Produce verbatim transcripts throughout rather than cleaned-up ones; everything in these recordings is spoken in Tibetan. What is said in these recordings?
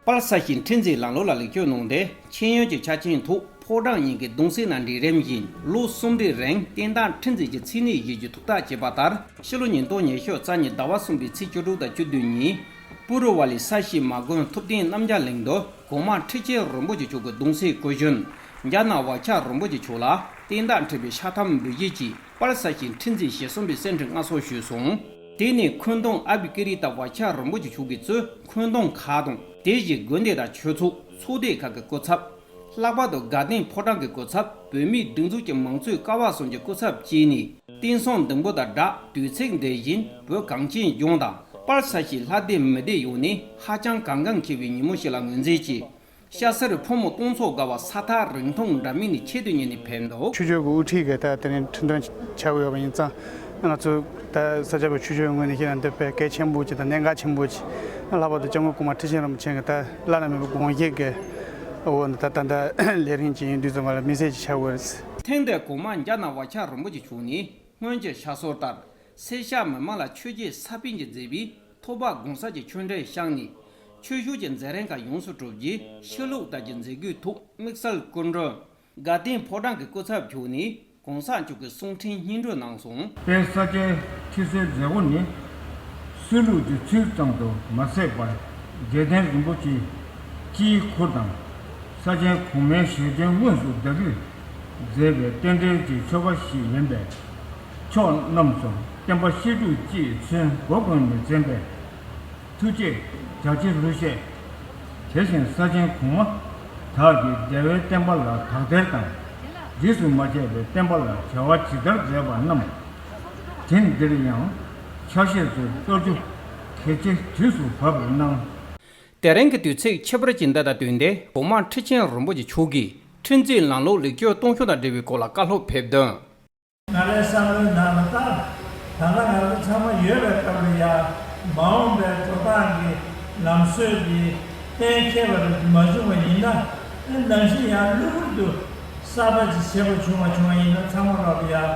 དཔལ་ས་གཞི་འཕྲིན་བརྩེགས་ལམ་ལུགས་ལ་ལེགས་བཅོས་གནང་སྟེ། མཁྱེན་ཡོན་གྱི་ཆ་རྐྱེན་ཐོག་ཕོ་བྲང་གཉིས་ཀྱི་གདུང་སྲས་རྣམས་གྲལ་རིམ་བཞིན་ལོ་གསུམ་རེའི་རིང་བསྟན་བདག་འཕྲིན་བརྩེགས་ཀྱི་མཚན་གནས་བཞེས་རྒྱུ་ཐུགས་ཐག་བཅད་པ་ལྟར། ཕྱི་ལོ་ཉིས་སྟོང་ཉི་ཤུ་རྩ་གཉིས་ཟླ་བ་གསུམ་པའི་ཚེས་བཅུ་དྲུག་དང་བཅུ་བདུན་ཉིན། པུ་རུ་ཝ་ལི་ས་གཞི་མ་དགོན་ཐུབ་བསྟན་རྣམ་རྒྱལ་གླིང་དུ་གོང་མ་ཁྲི་ཆེན་རིན་པོ་ཆེ་མཆོག་གི་གདུང་སྲས་སྐུ་གཞོན་རྒྱ་ནག་བག་ཆགས་རིན་པོ་ཆེ་མཆོག་ལ་བསྟན་བདག་འཕྲིན་པའི་ཕྱག་ཐམ་འབུལ་བཞེས་ཀྱིས། དཔལ་ས་གཞི་འཕྲིན་བརྩེགས་ཞེ་གསུམ་པའི་གསེར་ཁྲི་མངའ་གསོལ་ཞུས་སོང་། དེ་ནས་འཁོན་གདུང་ཨ་བི་ཀི་རི་ཏ་བག་ཆགས་རིན་པོ་ཆེ་མཆོག་གིས་གཙོས་འཁོན་གདུང་ཁག་དང་། དེ་བཞིན་དགོན་སྡེ་དང་ཆོས་ཚོགས་ཚོགས་སྡེ་ཁག་གི་སྐུ་ཚབ། ལྷག་པར་དུ་དགའ་ལྡན་ཕོ་བྲང་གི་སྐུ་ཚབ། བོད་མིའི་སྒྲིག་འཛུགས་ཀྱི་མང་གཙོའི་ཀ་བ་གསུམ་གྱི་སྐུ་ཚབ་བཅས་ནས། བསྟན་སྲུང་འདེམས་བསྐོ་དང་སྦྲགས། དུས་ཚིགས་འདི་བཞིན་བོད་གངས་ཅན་ལྗོངས་དང་། དཔལ་ས་གཞི་ལྷ་སྡེ་མི་སྡེ་ཡོངས་ནས་ཧ་ཅང་གལ་འགངས་ཆེ་བའི་ཉིན་མོ་ཞིག་ལ་ངོས་འཛིན་གྱིས། སྐྱ་སེར་ཕོ་མོ་སྟོང་ཚོ་དགའ་བ་ས་ཐག་རིང་ཐུང་འདྲ་མིན་ནས་ཆེད་དུ་གཉེར་ནས་ཕེབས་འདུག། ཆོས་ཕྱོགས་ཀྱི་དབུ་ཁྲིད་ཀྱིས་ད་དེ་རིང་ཁྲི་འདོན་བྱ་དགོས་ཡོད་པ་ཡིན་ཙང་། ང་ཚོ་ད་ས་སྐྱ་པའི་ཆོས་ཕྱོགས་ངོས་ནས་བཤད་ན་འདི་དཔེ་གལ་ཆེན་པོ་ཅིག་དང་གནད་འགག་ཆེན་པོ་ཅིག། ལྷག་པར་དུ་སྐྱབས་མགོན་གོང་མ་ཁྲི་ཆེན་རིན་པོ་ཆེ་གི་ད་བླ་ན་མེད་པའི་དགོངས་བཞེད་ཀྱི་འོག་ནས་ད་ད་ལྟ་ལས་རིམ་ཅིག་ཡིན་དུས་ཙམ་པ་ལ་དམིགས་བསལ་ཅིག་ཆགས་ཡོད་རེད། ཐེངས་འདིར་གོང་མ་རྒྱ་ནག་བག་ཆགས་རིན་པོ་ཆེ་མཆོག་ནས། སྔོན་གྱི་ཕྱག་སྲོལ་ལྟར། སེར་སྐྱ་མི་མང་ལ་ཆོས་བརྒྱུད་ས་པཎ་གྱིས་མཛད་པའི་ཐོག་པ་དགོང་ས་ཀྱི་ཆོས་འབྲེལ་བཤམས་ནས། ཆོས་ཕྱོགས་ཀྱི་མཛད་རིམ་ཁག་ཡོངས་སུ་གྲུབ་རྗེས། ཕྱི་ལུགས་ལྟར་གྱི་མཛད་སྒོའི་ཐོག་དམིགས་བསལ་སྐུ་མགྲོན་དགའ་ལྡན་ཕོ་བྲང་གི་སྐུ་ཚབ་མཆོག་ནས་གོང་ས་མཆོག་གི་གསུང་འཕྲིན་སྙན་སྒྲོན་གནང་སོང་། དཔལ་ས་སྐྱའི་ཁྲི་སྲོལ་མཛད་སྒོ་ནི། སྲོལ་ལུགས་ཀྱི་ཚུལ་ཙམ་དུ་མ་ཟད་པར། རྒྱལ་བསྟན་རིན་པོ་ཆེ་སྤྱིའི་ཁུར་དང་། ས་ཆེན་གོང་མའི་ཞལ་འདོན་དངོས་སུ་བདག་གིས་མཛད་པའི་རྟེན་འབྲེལ་གྱི་ཆོ་ག་ཞིག་ཡིན་པས། ཕྱོགས་རྣམས་སུ་བསྟན་པ་བཤད་སྒྲུབ་ཅེས་མཚོན་སྒོ་ཀུན་ནས་མཛད་པའི་ཐུགས་བསྐྱེད་རྒྱ་ཆེར་ལྷུར་བཞེས། དེ་བཞིན་ས་ཆེན་གོང་མ་དག་གིས་རྒྱལ་བའི་བསྟན་པ་ལ་དག་ཐེར་དང་། རྗེས་སུ་མ་ཆད་པའི་བསྟན་པ་ལ་བྱ་བ་ཇི་ལྟར་མཛད་པ་རྣམས། དེང་འདིར་ཡང་ཕྱག་བཞེས་སུ་གཏོར་རྒྱུ་གལ་ཆེ་དུས་སུ་བབ་པར་སྣང་། དེ་རིང་གི་དུས་ཚིགས་ཁྱད་པར་ཅན་འདི་དང་བསྟུན་ཏེ། གོང་མ་ཁྲི་ཆེན་རིན་པོ་ཆེ་མཆོག་གིས་འཕྲིན་བརྩེགས་ལམ་ལུགས་ལེགས་བཅོས་གཏོང་ཕྱོགས་དང་འབྲེལ་བའི་སྐོར་ལ་བཀའ་སློབ་ཕེབས་དོན། ང་རའི་བསམ་བློའི་ནང་ལ་ད། ད་ལྟ་ང་ཚོ་ཚང་མ་ཡོད་པའི་སྐབས་ལ་ཡང་། མ་འོངས་པའི་འགྲོ་སྟངས་ཀྱི་ལམ་སྲོལ་འདི་གཏན་འཁེལ་བ་མ་བྱུང་བ་ཡིན་ན། ཨེ་ནང་བཞིན་ཡང་གློ་བུར་དུ་གསར་པ་ཅིག་བྱེད་པ་བྱུང་བ་བྱུང་བ་ཡིན་ན། ཚང་མ་ལོག་ལ་ཡང་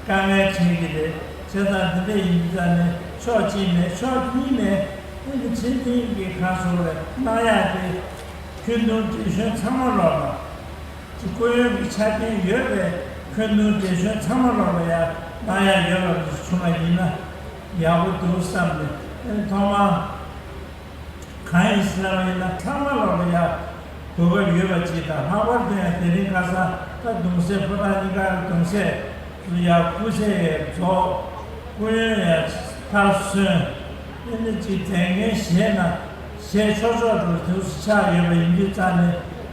དཀའ་ངལ་འཕྲད་ཀྱི་རེད། བྱས་ཙང་འདི་འདྲ་ཡིན་དུས་ཙང་ནས་ཕྱོགས་གཅིག་ནས། ཕྱོགས་གཉིས་ནས་ཨེ་ནི་ཁྲིམས་མཐུན་གྱི་ཁ་སོ་རེ་གནང་ཡག་དེ། འཁོན་གདུང་བགྲེས་གཞོན་ཚང་མ་ལོག་ལ། ཅིག་སྐུ་ཡོན་གྱི་ཆ་རྐྱེན་ཡོད་པའི་འཁོན་གདུང་བགྲེས་གཞོན་ཚང་མ་ལོག་ལ་ཡང་གནང་ཡག་ཡོད་པ་བྱུང་བ་ཡིན་ན་ཡག་པོ་འདུག་བསམ་སྟེ། ཨེ་ཐོག་མར་གང་ཡིན་ཟེར་ན་ཡིན་ན། ཚང་མ་ལོག་ལ་ཡང་གོ་སྐབས་ཡོད་པ་ཅིག་དང་། ལྷག་པར་དུ་ཡང་དེ་རིང་ཁ་སང་ད་གདུང་སྲས་ཕོ་བྲང་གཉིས་ཀ་གི་གདུང་སྲས་ཡང་སྐུ་ཚེ་ཡང་རྫོགས། སྐུ་ཡོན་ཡང་མཐར་སོན། ཨེ་ནི་ཅིག་མཛད་འགན་བཞེས་ན་བཞེས་ཆོག་ཆོག་འགྲོ་དུས་སུ་ཆགས་ཡོད་པ་ཡིན་དུས་ཙང་ནས།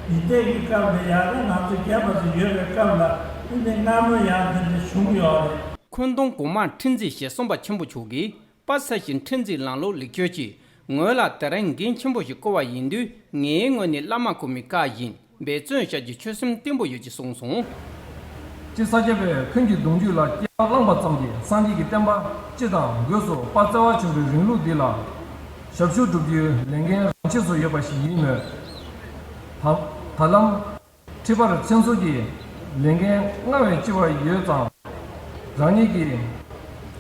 འདི་ལྟའི་གི་སྐབས་ལ་ཡང་ན་ང་ཚོ་རྒན་པ་ཚོ་ཡོད་པའི་སྐབས་ལ་ཨེ་ནི་སྔ་མོ་ཡང་དེ་འདྲ་བྱུང་ཡོད་རེད། འཁོན་གདུང་གོང་མ་ཁྲི་འཛིན་ཞེ་གསུམ་པ་ཆེན་པོ་མཆོག་གིས། དཔལ་ས་གཞི་ཁྲི་འཛིན་ལམ་ལུགས་ལེགས་བཅོས་ཀྱིས་ངོས་ལ་དེ་རིང་འགན་ཆེན་པོ་ཞིག་བསྐུར་བ་ཡིན་དུས། ངའི་ངོས་ནས་བླ་མ་གོང་མའི་བཀའ་བཞིན་འབད་བརྩོན་བྱ་རྒྱུའི་ཆོད་སེམས་བརྟན་པོ་ཡོད་ཅེས་གསུངས་སོང་། སྤྱིར་ས་སྐྱ་པས་འཁོན་གྱི་གདུང་རྒྱུད་ལ་སྐྱེ་བ་བླངས་པ་ཙམ་གྱིས་སངས་རྒྱས་ཀྱི་བསྟན་པ་སྤྱི་དང་སྒོས་སུ་དཔལ་བརྩེ་བ་ཆེན་པོའི་རིང་ལུགས་འདི་ལ་ཞབས་ཞུ་སྒྲུབ་རྒྱུའི་ལས་འགན་རང་ཆས་སུ་ཡོད་པ་ཞིག་ཡིན་མོད། ད་ད་ལམ། ཁྲི་པར་མཚན་ཟུར་གྱི་ལས་འགན་སྔར་བས་ལྕི་བ་ཡོད་ཙང་། རང་ཉིད་ཀྱི་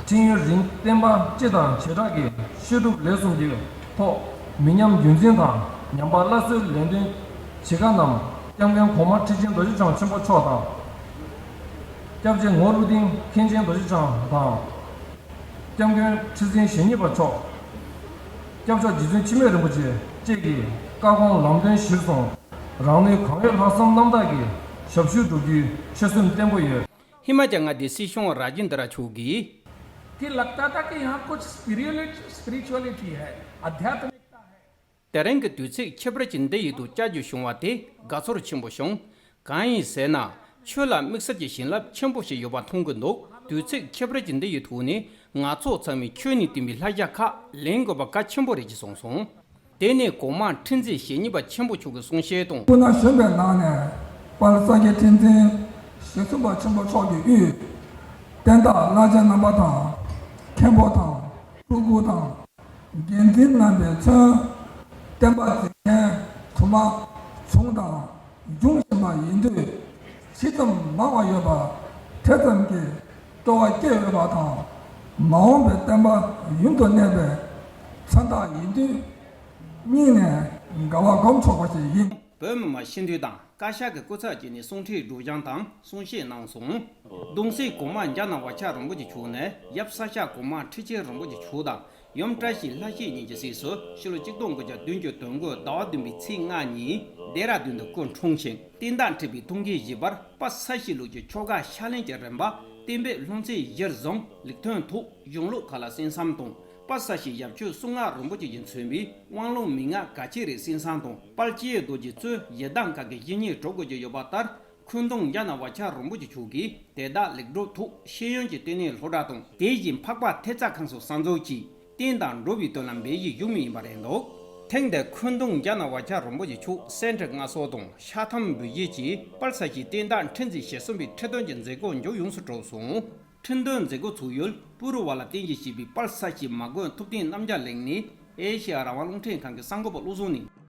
ཁྲི་ཡུན་རིང་བསྟན་པ་སྤྱི་དང་བྱེ་བྲག་གི་བཤད་སྒྲུབ་ལས་གསུམ་གྱི་ཐོག་མི་ཉམས་རྒྱུན་འཛིན་དང་། ཉམས་པ་སླར་གསོའི་ལས་དོན་བྱེད་མཁན་རྣམས་སྐྱབས་མགོན་གོང་མ་ཁྲི་ཆེན་རྡོ་རྗེ་འཆང་ཆེན་པོ་མཆོག་དང་། སྐྱབས་རྗེ་ངོར་ཀླུ་ལྡིང་མཁན་ཆེན་རྡོ་རྗེ་འཆང་དང་། སྐྱབས་མགོན་ཁྲི་འཛིན་ཞེ་གཉིས་པ་མཆོག་སྐྱབས་མཆོག་རྗེ་བཙུན་འཆི་མེད་རིན་པོ་ཆེ་བཅས་ཀྱི་བཀའ་དགོངས་ལམ་སྟོན་གཞིར་བཟུང་། རང་ནུས་གང་ཡོད་ལྷག་བསམ་རྣམ་དག་གིས་ཞབས་ཞུ་སྒྲུབ་རྒྱུའི་ཆོད་སེམས་བརྟན་པོ་ཡོད། ཧི་མ་ཅལ་མངའ་སྡེའི་སྲིད་གཞུང་ར་ཇེན་དྲ་མཆོག་གིས། कि लगता था कि यहाँ कुछ स्पिरिचुअलिटी स्पिरिचुअलिटी है, आध्यात्मिकता है। དེ་རིང་གི་དུས་ཚིགས་ཁྱད་པར་ཅན་འདི་ཡི་ཐོག་བཅར་རྒྱུ་བྱུང་བ་དེ་དགའ་ཚོར་ཆེན་པོ་བྱུང་། གང་ཡིན་ཟེར་ན། ཆོས་ལ་དམིགས་བསལ་གྱི་བྱིན་རླབས་ཆེན་པོ་ཞིག་ཡོད་པ་མཐོང་གི་འདུག་དུས་ཚིགས་ཁྱད་པར་ཅན་འདི་ཡི་ཐོག་ནས་ང་ཚོ་ཚང་མས་ཆོས་ནས་བསྟན་པའི་བསླབ་བྱ་ཁག་ལེན་དགོས་པ་གལ་ཆེན་པོ་རེད་ཅེས་གསུངས་སོང་། དེ་ནས་གོང་མ་ཁྲི་འཛིན་ཞེ་གཉིས་པ་ཆེན་པོ་མཆོག་གི་གསུང་བཤད་དང་། སྐུ་ན་གཞོན་པའི་ནང་ནས་དཔལ་ས་སྐྱའི་ཁྲི་འཛིན་ཞེ་གསུམ་པ་ཆེན་པོ་མཆོག་གི་དབུས། བསྟན་བདག་བླ་ཆེན་རྣམ་པ་དང་། མཁན་པོ་དང་། སྤྲུལ་སྐུ་དང་། འགན་འཛིན་རྣམ་པས་མཚོན། བསྟན་པ་འཛིན་མཁན་དུ་མ་བྱུང་དང་འབྱུང་བཞིན་པ་ཡིན་དུས། ཇི་ཙམ་མང་བ་ཡོད་པ་དེ་ཙམ་གྱིས་སྤྲོ་བ་སྐྱེ་འོས་པ་དང་། མ་འོངས་པའི་བསྟན་པ་ཡུན་དུ་གནས་པའི་མཚོན་རྟགས་ཡིན་དུས། སྙིང་ནས་ དགའ་བ་སྒོམ་ཆོག་པ་ཞིག་ཡིན། བོད་མི་མང་སྤྱི་འཐུས་དང་བཀའ་ཤག་གི་སྐུ་ཚབ་བྱས་ནས་གསུང་འཕྲིན་སྒྲོག་སྦྱང་དང་གསུང་བཤད་གནང་སོང་། གདུང་སྲས་གོང་མ་འཇམ་དབྱངས་བག་ཆགས་རིན་པོ་ཆེ་མཆོག་ནས་ཡབ་ས་སྐྱ་གོང་མ་ཁྲི་ཆེན་རིན་པོ་ཆེ་མཆོག་དང་ཡུམ་བཀྲ་ཤིས་ལྷ་ཤེས་གཉིས་ཀྱི་སྲས་སུ་ཕྱི་ལོ་ཆིག་སྟོང་དགུ་བརྒྱ་བདུན་ཅུ་དོན་དགུ་ཟླ་བ་བདུན་པའི་ཚེས་ལྔ་ཉིན་ལྡེ་ར་ལྡུན་དུ་སྐུ་འཁྲུངས་ཤིང་། བསྟན་བདག་ཁྲི་པའི་ཐུགས་འགན་བཞེས་པར་དཔལ་ས་གཞི་ལུགས་ཀྱི་ཆོ་ག་ཕྱག་ལེན་གྱི་རིམ་པ་གཏན་འབེབས་སློབ་ཚན་གཞིར་བཟུང་ལེགས་ཐོན་ཐོག་གཞུང་ལུགས་ཁག་ལ་གསན་བསམ་དང་། དཔལ་ས་གཞི་ཡབ་ཆོས་གསུང་ངག་རིན་པོ་ཆེ་ཡིས་མཚོན་པའི་དབང་ལུང་མན་ངག་ག་ཅི་རེད་གསན་བསམ་དང་། དཔལ་སྐྱེས་རྡོ་རྗེ་གཙོས་ཡི་དམ་ཁག་གི་བཤེས་གཉེན་གྲོགས་དགོས་ཀྱི་ཡོད་པ་ལྟར། འཁོན་གདུང་འཇམ་དབྱངས་བག་ཆགས་རིན་པོ་ཆེ་མཆོག་གིས་དེ་དག་ལེགས་གྲུབ་ཐོག་ཤེས་ཡོན་གྱི་ལྟེ་གནས་སློབ་གྲྭ་དང་དེ་བཞིན་འཕགས་པ་ཐེབས་རྩ་ཁང་སོགས་གསར་འཛུགས་ཀྱིས་བསྟན་དང་འགྲོ་བའི་དོན་ལ་འབད་བཞིན་བཞུགས་མུས་ཡིན་པ་རེད་འདུག་ཐེངས་འདིར་འཁོན་གདུང་འཇམ་དབྱངས་བག་ཆགས་རིན་པོ་ཆེ་མཆོག་སེ་འབྲས་མངའ་གསོལ་དང་ཤ་ཐམ་འབུལ་བཞེས་ཀྱིས་དཔལ་ས་གཞི་བསྟན་བདག་ཁྲི་འཛིན་ཞེ་གསུམ་པའི་ཁྲི་སྟོན་གྱི་མཛད་སྒོ་མཇུག་ཡོངས་སུ་གྲུབ་སོང་། ཁྲི་འདོན་མཛད་སྒོ་ཚུགས་ཡུལ་པུ་རུ་ཝ་ལ་རྟེན་གཞི་བྱས་པའི་དཔལ་ས་གཞི་མ་དགོན་ཐུབ་བསྟན་རྣམ་རྒྱལ་གླིང་ནས་ཨེ་ཤེ་ཡ་རང་དབང་རླུང་འཕྲིན་ཁང་གི་གསར་འགོད་པ་བློ་བཟང་ནས།